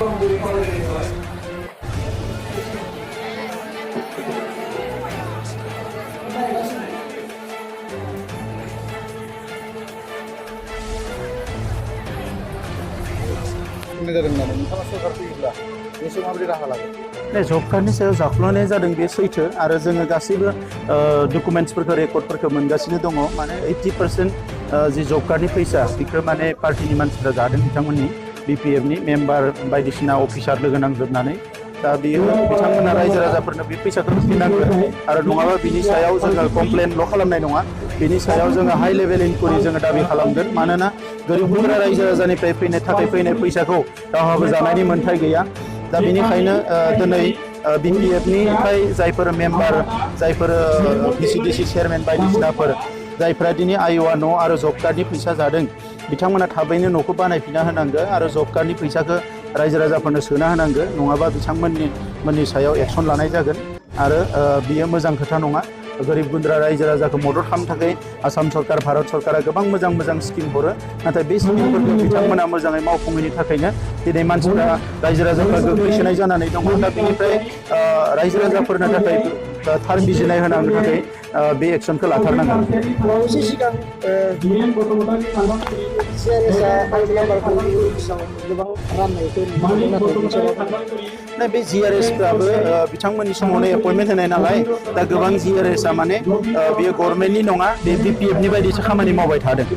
जब कार्डनि सायाव जाख्ल'नाय जादों बे सैथो आरो जोङो गासैबो डकुमेन्ट्सफोरखौ रेकर्डफोरखौ मोनगासिनो दङ माने 80% जि जब कार्डनि फैसा बेखौ माने पार्टिनि मानसिफोरा जादों बिथांमोननि बिपिएफनि मेम्बार बायदिसिना अफिसार लोगो नांजोबनानै दा बेयो बिथांमोना रायजो राजाफोरनो बे फैसाखौ होफिननांगोन आरो नङाबा बिनि सायाव जोङो कमप्लेनल' खालामनाय नङा बिनि सायाव जोङो हाइ लेभेल इनकुवारि जोङो दाबि खालामगोन मानोना गोरिब गुन्द्रा रायजो राजानिफ्राय फैनाय फैसाखौ रावहाबो जानायनि मोन्थाय गैया दा बेनिखायनो दिनै बिपिएफनिफ्राय जायफोर मेम्बार जायफोर भिसिडिसि चेयारमेन बायदिसिनाफोर जायफोरा दिनै आइअआ न' आरो जब कार्डनि फैसा जादों बिथांमोना थाबैनो न'खौ बानायफिनना होनांगौ आरो जब कार्डनि फैसाखौ रायजो राजाफोरनो सोना होनांगौ नङाबा बिथांमोननि सायाव एक्सन लानाय जागोन आरो बियो मोजां खोथा नङा गोरिब गुन्द्रा रायजो राजाखौ मदद खालामनो थाखाय आसाम सरकार भारत सरकारा गोबां मोजां स्किम हरो नाथाय बे स्किमफोरखौ बिथांमोना मोजाङै मावफुङैनि थाखायनो दिनै मानसिफोरा रायजो राजाफ्रा गोग्लैसोनाय जानानै दङ दा बेनिफ्राय रायजो राजाफोरनो थाखाय थार बिजिरनाय होनांगौ थाखाय बे एक्सनखौ लाथारनांगोन बे जिआरएसफ्राबो बिथांमोननि समावनो एपइन्टमेन्ट होनाय नालाय दा गोबां जिआरएसआ माने बेयो गभर्नमेन्टनि नङा बे बिपिएफनि बायदिसो खामानि मावबाय थादों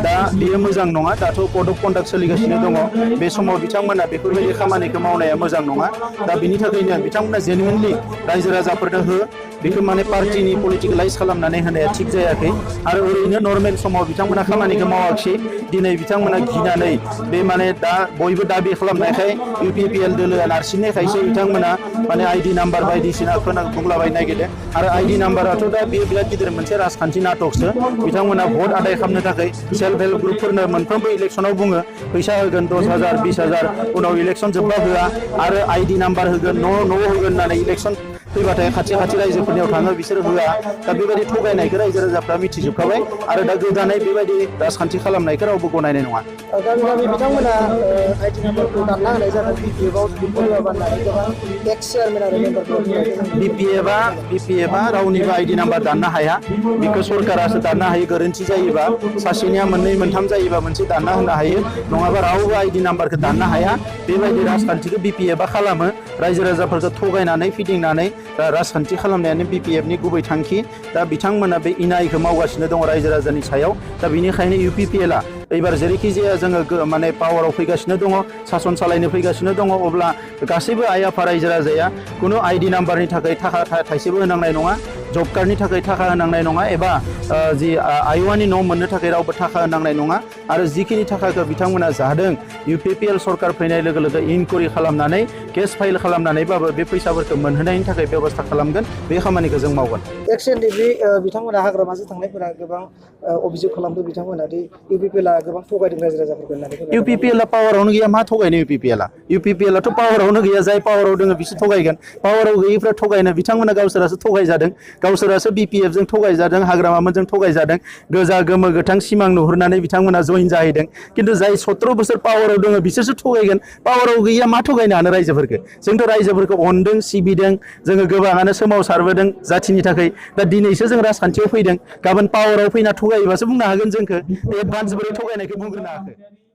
दा बेयो मोजां नङा दाथ' कड अफ कन्डाक्ट सोलिगासिनो दङ बे समाव बिथांमोना बेफोरबायदि खामानिखौ मावनाया मोजां नङा दा बिनि थाखायनो बिथांमोना जेनुइनलि रायजो राजाफोरनो हो बेखौ माने पार्टिनि पलिटिकेलाइज खालामनानै होनाया थिग जायाखै आरो ओरैनो नर्मेल समाव बिथांमोना खामानिखौ मावाखिसै दिनै बिथांमोना गिनानै बे माने दा बयबो दाबि खालामनायखाय इउपिपिएल दोलोआ नारसिननायखायसो बिथांमोना माने आइडि नाम्बार बायदिसिना बुंलाबायनो नागिरदों आरो आइडि नाम्बाराथ' दा बेयो बिराद गिदिर मोनसे राजखान्थि नाटकसो बिथांमोना भट आदाय खालामनो थाखाय सेल्फ हेल्प ग्रुपफोरनो मोनफ्रोमबो इलेक्सनाव बुङो फैसा होगोन 10,000 20,000 उनाव इलेक्सन जोबबा होआ आरो आइडि नाम्बार होगोन न' होगोन होननानै इलेक्सन फैबाथाय खाथि रायजोफोरनियाव थाङो बिसोर होआ दा बेबायदि थगायनायखौ रायजो राजाफ्रा मिथिजोबखाबाय आरो दा गोदानै बेबायदि राजखान्थि खालामनायखौ रावबो गनायनाय नङा गामि बिथांमोना आइडि नाम्बारखौ दानना होनाय जादों बिपिएफआव जुदि फैयोबा होननानै गोबां एक्स चेयारमेन आरो मेम्बारफोरा बिपिएफआ रावनिबो आइडि नाम्बार दाननो हाया बेखौ सरकारासो दाननो हायो गोरोन्थि जायोबा सासेनिया मोननै मोनथाम जायोबा मोनसे दानना होनो हायो नङाबा रावबो आइडि नाम्बारखौ दाननो हाया बेबायदि राजखान्थिखौ बिपिएफआ खालामो रायजो राजाफोरखौ थगायनानै फिदिंनानै राजखान्थि खालामनायानो बिपिएफनि गुबै थांखि दा बिथांमोना बे इनायखौ मावगासिनो दङ रायजो राजानि सायाव दा बेनिखायनो इउपिपिएलआ एबार जेरैखि जाया जोङो माने पावाराव फैगासिनो दङ सासन सालायनो फैगासिनो दङ अब्ला गासैबो आइ आफा रायजो राजाया खुनु आइडि नाम्बारनि थाखाय थाखा थाइसेबो होनांनाय नङा जब कार्डनि थाखाय थाखा होनांनाय नङा एबा जि आइअआनि न' मोननो थाखाय रावबो थाखा होनांनाय नङा आरो जिखिनि थाखाखौ बिथांमोना जादों इउपिपिएल सरकार फैनाय लोगो लोगो इनकुवारि खालामनानै केस फाइल खालामनानैबाबो बे फैसाफोरखौ मोनहोनायनि थाखाय बेब'स्था खालामगोन बे खामानिखौ जों मावगोन एक्सेन्टलि बिथांमोना हाग्रामाजों थांनायफोरा गोबां अभियोग खालामदों बिथांमोना दि इउपिपिएलआ गोबां थगायदों रायजो राजाफोरखौ होननानै इउपिपिएलआ पावारावनो गैया मा थगायनो इउपिपिएलआथ' पावारावनो गैया जाय पावाराव दङ बिसोर थगायगोन पावाराव गैयैफ्रा थगायनो बिथांमोना गावसोरासो थगायजादों गावसोरासो बिपिएफजों थगायजादों हाग्रामामोनजों थगायजादों गोजा गोमो गोथां सिमां नुहुरनानै बिथांमोना जइन जाहैदों खिन्थु जाय 17 बोसोर पावाराव दङ बिसोरसो थगायगोन पावाराव गैया मा थगायनो हानो रायजोफोरखौ जोंथ' रायजोफोरखौ अनदों सिबिदों जोङो गोबाङानो सोमावसारबोदों जाथिनि थाखाय दा दिनैसो जों राजखान्थियाव फैदों गाबोन पावाराव फैना थगायोबासो बुंनो हागोन जोंखौ एडभान्स बोरै थगायनायखौ बुंग्रोनो हायाखै